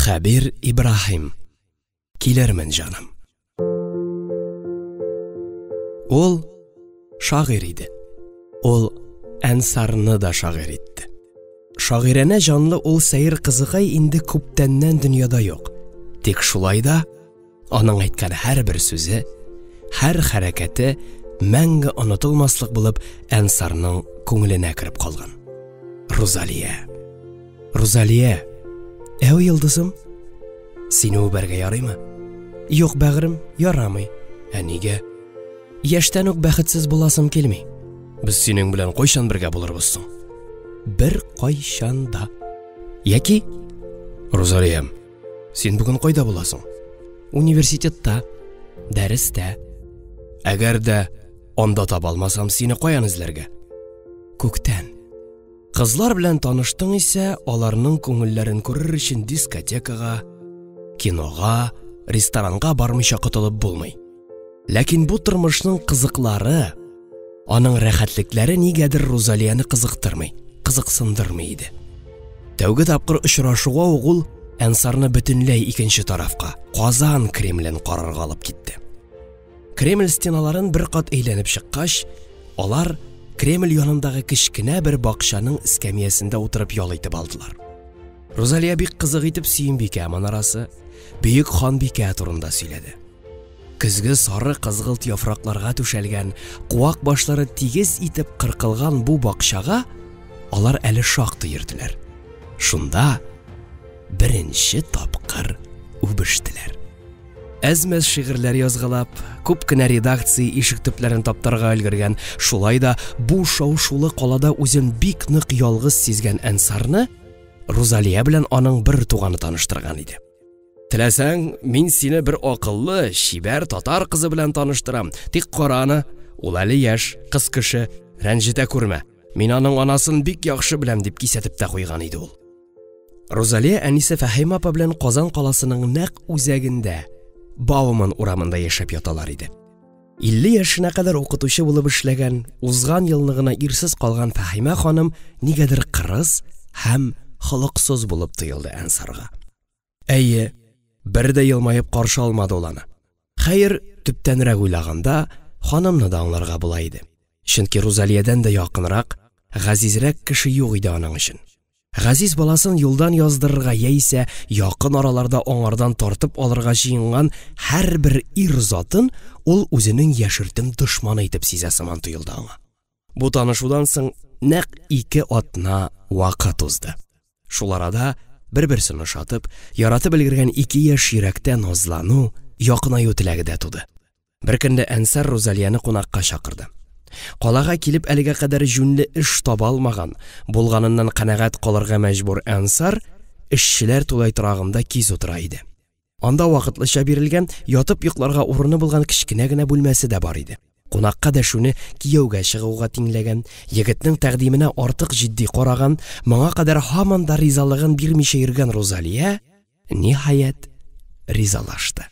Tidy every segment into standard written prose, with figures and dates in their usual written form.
Хәбир Ибраһим. Килермен, җаным. Ул шагыйрь иде. Ул Әнсарны да шагыйрь итте. Шагыйрәнә җанлы ул сәер кызыкай инде күптәннән дөньяда юк. Тик шулай да аның әйткән һәрбер сүзе, һәр хәрәкәте мәңге онытылмаслык булып Әнсарның күңеленә кереп калган. Рузалия. Рузалия. Әү, йолдызым. Сине үбәргә ярыймы? Юк, бәгърем, ярамый. Ә нигә? Яшьтән үк бәхетсез буласым килми. Без синең белән кайчан бергә булырбыз соң? Бер кайчан да. Яки Рузалиям, син бүген кайда буласың? Университетта, дәрестә. Әгәр дә анда таба алмасам, сине каян эзләргә? Күктән. Кызлар белән таныштың исә, аларның күңелләрен күрер өчен дискотекага, кинога, ресторанга бармыйча котылып булмый. Ләкин бу тормышның кызыклары, аның рәхәтлекләре нигәдер Рузалияне кызыктырмый, кызыксындырмый иде. Тәүге тапкыр очрашуга ук ул Әнсарны бөтенләй икенче тарафка, Казан Кремлен карарга алып китте. Кремль стеналарын бер кат әйләнеп чыккач, алар Кремль янындагы кечкенә бер бакчаның эскәмиясендә утырып ял итеп алдылар. Рузалия бик кызык итеп Сөембикә манарасы, Бөек ханбикә турында сөйләде. Көзге сары кызгылт яфракларга түшәлгән, куак башлары тигез итеп кыркылган бу бакчага алар әле шактый йөрделәр. Шунда беренче тапкыр үбештеләр. Әз-мәз шигырьләр язгалап, күп кенә редакция ишек төпләрен таптарга өлгергән, шулай да бу шау-шулы калада үзен бик нык ялгыз сизгән Әнсарны Рузалия белән аның бер туганы таныштырган иде. Теләсәң, мин сине бер акыллы, чибәр татар кызы белән таныштырам. Тик кара аны, ул әле яшь, кыз кеше, рәнҗетә күрмә. Мин аның анасын бик яхшы беләм, дип кисәтеп тә куйган иде ул. Рузалия әнисе Фәһимә апа белән Казан каласының нәкъ үзәгендә, Бауман урамында яшәп яталар иде. 50 яшенә кадәр укытучы булып эшләгән, узган елны гына ирсез калган Фәһимә ханым нигәдер кырыс һәм холыксыз булып тоелды Әнсарга. Әйе, бер дә елмаеп каршы алмады ул аны. Хәер, төптәнрәк уйлаганда, ханымны да аңларга була иде. Чөнки Рузалиядән дә якынрак, газизрәк кеше юк иде аның өчен. Газиз баласын юлдан яздырырга яисә якын араларда аңардан тартып алырга җыенган һәрбер ир затын ул үзенең яшертен дошманы итеп сизә сыман тоелды аңа. Бу танышудан соң нәкъ ике атна вакыт узды. Шул арада бер-берсен ошатып, яратып өлгергән ике яшь йөрәктә назлану, якынаю теләге дә туды. Бер көнне Әнсар Рузалияне кунакка чакырды. Калага килеп әлегә кадәр җүнле эш таба алмаган, булганыннан канәгать калырга мәҗбүр Әнсар эшчеләр тулай торагында киз утыра иде. Анда вакытлыча бирелгән, ятып йокларга урыны булган кечкенә генә бүлмәсе дә бар иде. Кунакка дәшүне кияүгә чыгуга тиңләгән, егетнең тәкъдименә артык җитди караган, моңа кадәр һаман да ризалыгын бирмичә йөргән Рузалия, ниһаять, ризалашты.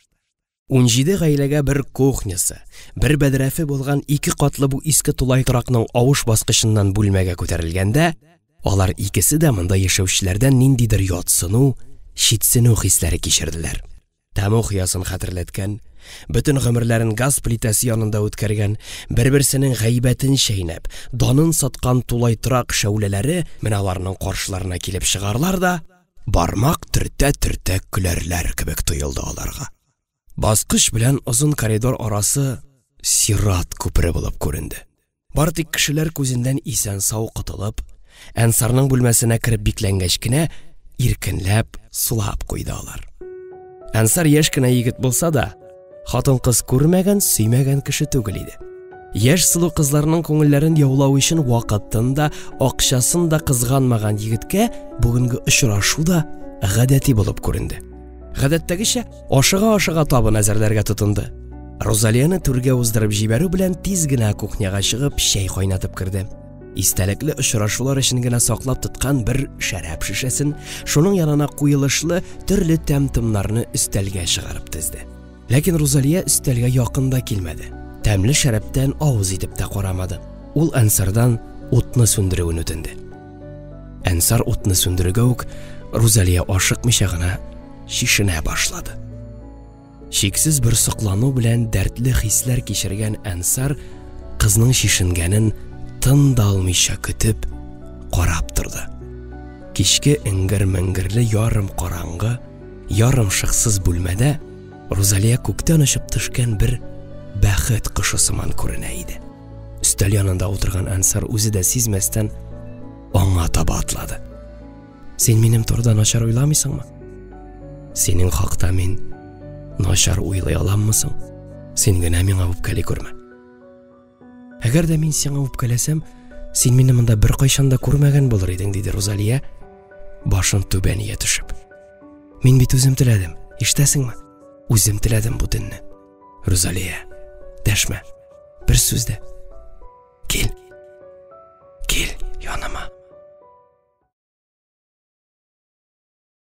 17 гаиләгә бер кухнясы, бер бәдрәфе булган ике катлы бу иске тулай торакның авыш баскычыннан бүлмәгә күтәрелгәндә, алар икесе дә монда яшәүчеләрдән ниндидер ятсыну, читсенү хисләре кичерделәр. Тәмуг ясын хәтерләткән, бөтен гомерләрен газ плитәсе янында үткәргән, бер-берсенең гайбәтен чәйнәп, данын саткан тулай торак шәүләләре менә аларның каршыларына килеп чыгарлар да, бармак төртә-төртә көләрләр кебек тоелды аларга. Баскыч белән озын коридор арасы сират күпере булып күренде. Бары тик кешеләр күзеннән исән-сау котылып, Әнсарның бүлмәсенә кереп бикләнгәч кенә, иркенләп сулап куйды алар. Әнсар яшь кенә егет булса да, хатын-кыз күрмәгән, сөймәгән кеше түгел иде. Яшь сылу кызларның күңелләрен яулау өчен вакытын да, акчасын да кызганмаган егеткә бүгенге очрашу да гадәти булып күренде. Гадәттәгечә, ашыга-ашыга табын әзерләргә тотынды. Розалияне түргә уздырып җибәрү белән тиз генә кухняга чыгып, чәй кайнатып керде. Истәлекле очрашулар өчен генә саклап тоткан бер шәраб шешәсен, шуның янына куелышлы төрле тәм-томнарны өстәлгә чыгарып тезде. Ләкин Рузалия өстәлгә якын да килмәде. Тәмле шәрабтән авыз итеп тә карамады. Ул Әнсардан утны сүндерүен үтенде. Әнсар утны сүндерүгә үк Рузалия ашыкмыйча гына чишенә башлады. Чиксез бер соклану белән дәртле хисләр кичергән Әнсар кызның чишенгәнен тын да алмыйча көтеп, карап торды. Кичке эңгер-меңгерле ярым караңгы, ярым шыксыз бүлмәдә Рузалия күктән очып төшкән бер бәхет кошы сыман күренә иде. Өстәл янында утырган Әнсар үзе дә сизмәстән аңа таба атлады. Син минем турыда начар уйламыйсыңмы? Синең хакта мин начар уйлый аламмы соң? Син генә миңа үпкәли күрмә. Әгәр дә мин сиңа үпкәләсәм, син мине монда беркайчан да күрмәгән булыр идең, диде Рузалия, башын түбән ия төшеп. Мин бит үзем теләдем, ишетәсеңме? Үзем теләдем бу төнне. Рузалия, дәшмә. Бер сүз дә. Кил. Кил яныма.